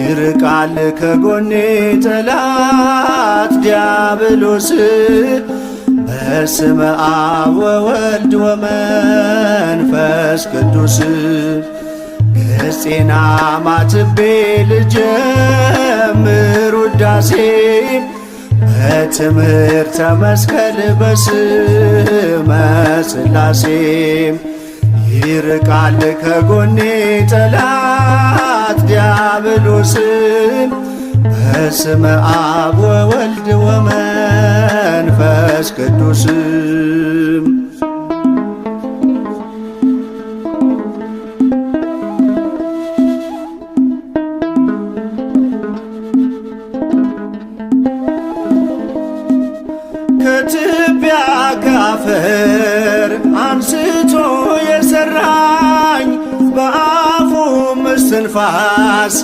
ይርቃል ከጎኔ ጠላት ዲያብሎስ በስመ አብ ወወልድ ወመንፈስ ቅዱስ። ገጼና ማትቤ ልጀምር ውዳሴ በትምህርተ መስቀል በስመ ሥላሴ። ይርቃል ከጎኔ ጠላት ዲያብሎስ በስመ አብ ወወልድ ወመንፈስ ቅዱስ። ከትቢያ ካፈር አንስቶ የሰራኝ በአፉም እስትንፋስ